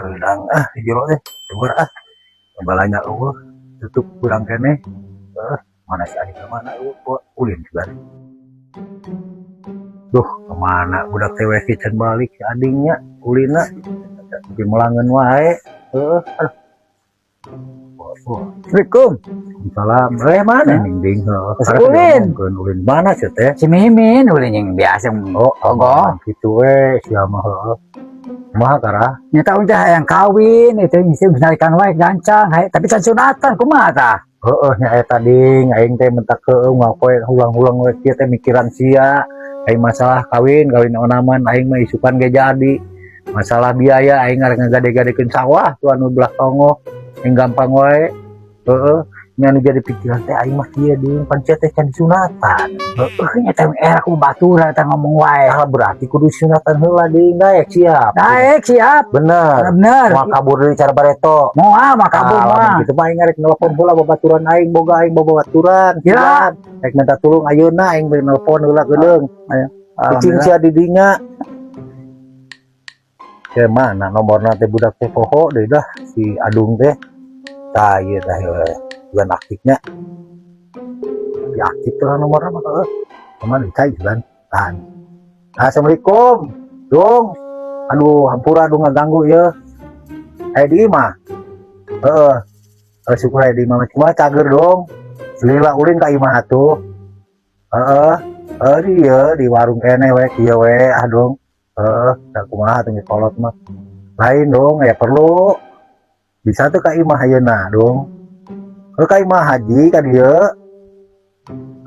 Hareudang ah di jero teh. Keluar ah. Balanya euweuh, tutup kurang keneh. Mana si Adi, kemana euweuh, kok ulin juga. Duh, kemana budak teh we can balik si adingnya, ulinna. Di melangan wae. Heeh, aduh. Oh, Assalamualaikum. Salam. Eh, mana nih, Ding? Heeh. Ulin. Ulin mana sih teh? Si Mimin ulin yang biasa. Oh, Ogo. Gitu we, siapa heeh. Kumaha kara? Nyata udah yang kawin itu ngisi narikan wae gancang hay, tapi can sunatan kumaha tah? Heeh nya eta, Ding, aing teh mentak heueuh ngapoe hulang-hulang we kieu teh mikiran sia. Aing masalah kawin, kawin onaman aing mah isukan ge jadi. Masalah biaya aing ngarek ngagade-gadekeun sawah tuh anu belah tongoh. Aing gampang wae. Heeh, nya anu jadi pikiran teh aing mah kieu, Ding, pan sia teh can disunatan. Heeh, nyata era ku baturan eta ngomong wae. Ah, berarti kudu sunatan heula, Ding, daek siap. Daek siap. Bener. Bener. Mau kabur dari cara bareto. Mau ah mah kabur Ah, mah. lamun kitu mah aing ngarek nelpon heula babaturan aing, boga aing babaturan. Ya. Rek minta tulung ayeuna aing bari nelpon heula geudeung. Ayo. Kucing sia di dinya. Ke mana nomorna teh budak teh, poho deui dah si Adung teh. Tah, ieu tah ieu. Bukan aktifnya. Di aktif tuh nomorna mah heueuh. Kemana dicai kan? Tahan. Assalamualaikum. Dong. Aduh, hampura aduh ngaganggu ya. Eh, di imah. Heeh. Eh, syukur aya di imah. Cuma cager dong. Lila ulin ka imah atuh. Heeh. Eh, dia di warung keneh we kieu we ah dong. Heeh, da kumaha atuh kolot mah. Lain dong, ya perlu. Bisa tuh ka imah ayeuna dong. Heuh, ka imah haji ka dieu.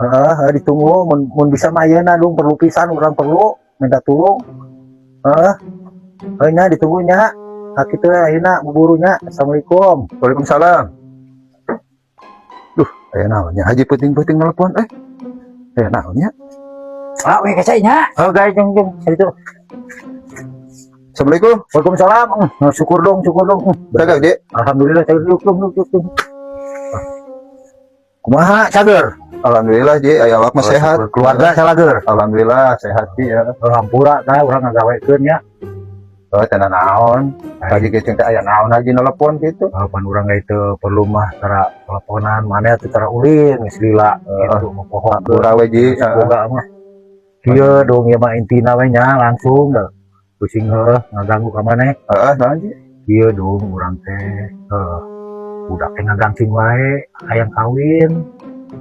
Heeh, heuh, ditunggu mun, mun bisa mah ayeuna dong, perlu pisan urang, perlu minta tulung. Heeh. Heuh nya, ditunggu nya. Nah, kitu we ayeuna buburunya. Assalamualaikum. Waalaikumsalam. Duh, aya naonnya Haji peuting-peuting nelpon eh. Aya naonnya? Ah, we kacanya. Oh, guys, jeng jeng itu. Assalamualaikum. Waalaikumsalam. Syukur dong, syukur dong. Dagang, Dek. Alhamdulillah, cager duk duk duk duk. Kumaha, cager? Alhamdulillah, Ji, aya awak mah Oh, sehat. syukur. Keluarga salager. Alhamdulillah sehat, Ji ya. Oh, hampura tah urang ngagawekeun nya. Oh, teu naon. Tadi ge teh aya naon Haji nelpon gitu. Oh, pan urang ge teu perlu mah tara teleponan mana atuh tara ulin geus lila gitu mau poho. Hampura we, Ji. Heeh. Boga mah. Kieu dong ya mah intina we nya langsung da. Pusing heuh ngaganggu ka maneh. Heeh, naon, Ji? Kieu dong, urang teh heuh budak teh ngagangsing wae hayang kawin.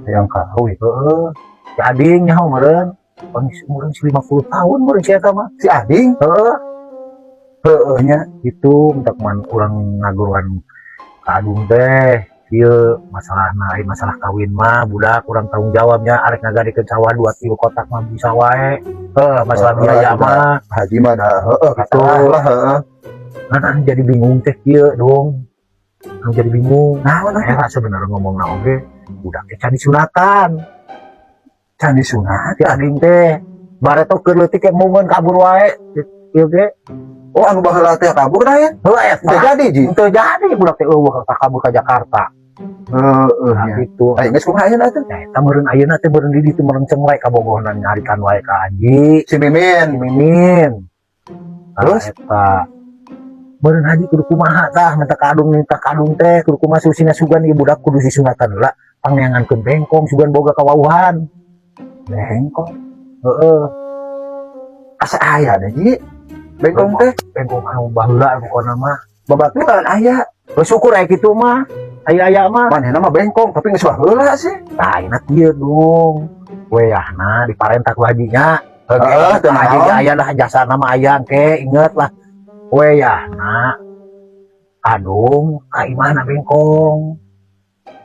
Hayang kawin. Heeh. Si ading nyaho meureun. Pan umurna 50 tahun meureun si eta mah. Si Ading? Heeh. Heeh nya. Itu untuk man urang ngaguruan ka Adung teh ieu masalahna, ai masalah kawin mah budak urang tanggung jawabnya, arek ngagadekeun sawah 2 kilo kotak mah bisa wae, heuh, masalah Heeh, biaya sudah. mah. Haji mah dah heeh Gitu. lah heeh. Nah, jadi bingung teh kieu dong, anu jadi bingung. Naon atuh? Era sebenarnya ngomong naon ge budak teh can disunatan. Can disunat. Si ading teh bareto keur leutik ge mungeun kabur wae ieu ge. Oh, anu baheula teh kabur dah ya? Heuh, eta. Teu jadi, Ji. Teu jadi, budak teh euweuh kabur ke Jakarta. Heeh Nah, nya. gitu. Ayo geus kumaha ayeuna atuh? Nah, eta meureun ayeuna teh meureun di ditu meureun ceng wae kabogohna nyarikan wae ka Haji. Si Mimin. Si Mimin. Nah, Terus? Eta meureun Haji kudu kumaha tah, minta ka Adung teh kudu kumaha susina, sugan ieu budak kudu disunatan heula, pangneangankeun bengkong, sugan boga kawauhan. Bengkong. Heeh. Asa aya deh, Ji. Bengkong teh Bengkong anu baheula pokona mah. Babaturan aya. Bersyukur aya kitu mah. Aya-aya mah. Manehna mah bengkong tapi geus baheula sih. Tah, ayeuna kieu dong. Wayahna diparentah ku hajinya. Heeh, teu Haji naon. Aya lah jasa nama aya ke inget lah. Wayahna Adung ka imahna bengkong.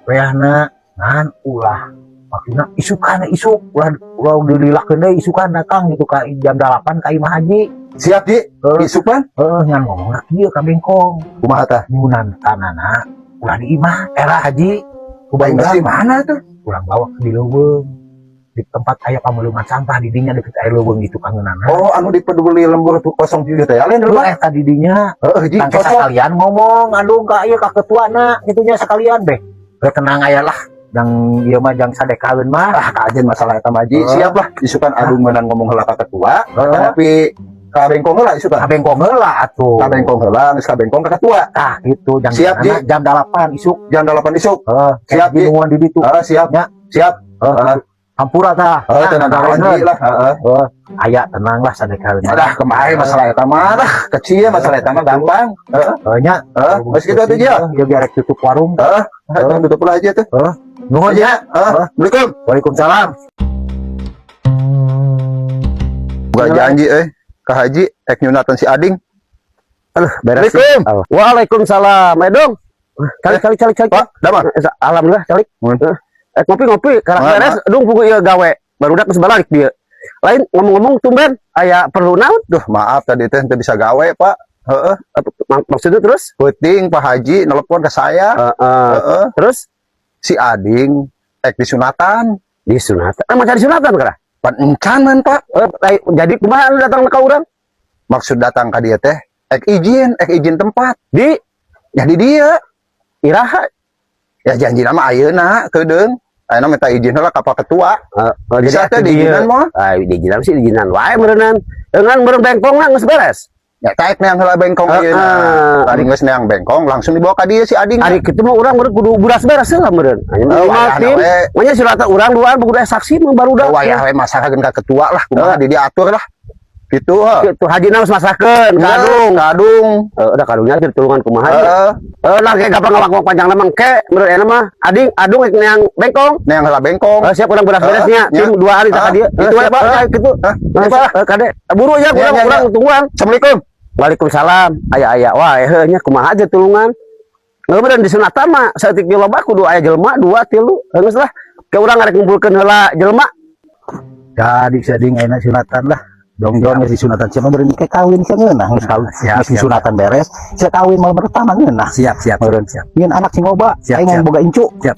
Wayahna ngan ulah maksudna isukan isuk ulah ulah dililakeun deui, isukan datang gitu ka jam 8 ka imah haji. Siap, Ji. Heeh. Isukan. Heeh, ngan ngomongna kieu ka bengkong. Kumaha tah? Nyunatanana ulah di imah era haji. Ku Aing barudak geus di mana tuh? Urang bawa ke di leuweung, di tempat aya pameuleman sampah di dinya deket aya leuweung gitu kangeunana. Oh, anu di peduli lembur tuh kosong tujuh teh. Lain Lu dulu. Eta di dinya. Heeh, Ji. Tangke Cocok. sekalian ngomong anu ka ieu ka ketuana gitunya sekalian beh. Ge tenang aya lah. Jang ieu mah jang sadekaeun mah. Ah, kajen masalah eta mah, Ji. Heeh. Siap lah. Isukan Adung meunang ngomong heula ka ketua. Heeh. Tapi Ka bengkong heula isukan. Ka bengkong heula atuh. Ka bengkong heula, geus ka bengkong ka ketua. Tah gitu jam Siap, Ji. Jam 8 isuk. Jam 8 isuk. Heeh, Siap, Ji. nungguan di ditu. Heeh, siap. Nya. Siap. Heeh. Heeh. Hampura tah. Heeh, tenang naon, Ji lah, heeh. Heeh, aya tenang lah sadekal. Adah, kemarin masalah eta mah lah, kecil masalah eta mah gampang. Heeh. Heeh nya. Heeh, geus kitu atuh, Ji, ya. Ya biar rek tutup warung. Heeh, heeh, tutup lah aja tuh. Heeh. Nuhun Ya, ya. heeh. Assalamualaikum. Waalaikumsalam. Gua janji ka Haji ek nyunatan si Ading. Aduh, beres. Assalamualaikum. Waalaikumsalam. Eh dong. Calik calik calik calik. Pak, damang. Alhamdulillah calik. Mun. Eh ngopi ngopi, karena Mana? beres dong pugu ieu gawe. Barudak geus balik dia. Lain ngomong-ngomong tumben aya perlu naon? Duh, maaf tadi teh teu bisa gawe, Pak. Heeh. Maksudnya terus? Peuting Pak Haji nelpon ke saya. Heeh. Heeh. Terus Si Ading ek disunatan. Disunatan. Eh maca disunatan kara? Pan encan man, Pak. Eh, jadi kumaha lu datang ka urang? Maksud datang ka dia teh ek izin tempat. Di Ya di dia. Iraha? Ya janji nama ayeuna keudeung. Ayeuna minta izin heula ka Pak Ketua. Bisa Bisa teh diizinan mah? Ah, diizinan sih diizinan wae meureunnan. Dengan meureun bengkong lah geus beres. Ya taek neang heula bengkong ayeuna. Tadi geus neang bengkong langsung dibawa ka dieu si Ading. Ari kitu mah urang meureun kudu beras beres heula meureun. Anya Oh, mah wayahna tim. we. Manya surata urang duaan kudu aya saksi mah barudak. Oh, wayah we masalah ka ketua lah, kumaha di diatur lah. Gitu ha. Kitu hajina geus masrahkeun ka Adung. Ka Adung. Eh, udah kadungnya ditulungan kumaha ya. Heeh. Eh, lah kayak gampang ngawak panjang lemang ke menurut enak mah ading adung rek neang bengkong. Neang heula bengkong. Eh, siap urang beras-beresnya Heeh, tim 2 hari tak ya. dia. Gitu we, Pak. Eh, gitu. Hah? Eh, Pak. eh, kade buru ya Ya, kurang ya, kurang ya. tungguan. Assalamualaikum. Waalaikumsalam. Aya aya wah heuh nya kumaha aja tulungan. Nggak di sunatan mah saeutik di loba kudu aya jelema dua tilu. Geus lah. Ke urang arek ngumpulkeun heula jelema. Jadi si Ading ayeuna sunatan lah. Dong-dong geus disunatan siapa meureun ke kawin sia ngeunah geus kawin. Siap, Geus siap. disunatan beres, sia kawin malam pertama ngeunah. Siap, siap, Meureun. siap. Nyeun anak sing loba, Siap, aing siap. boga incu. Siap.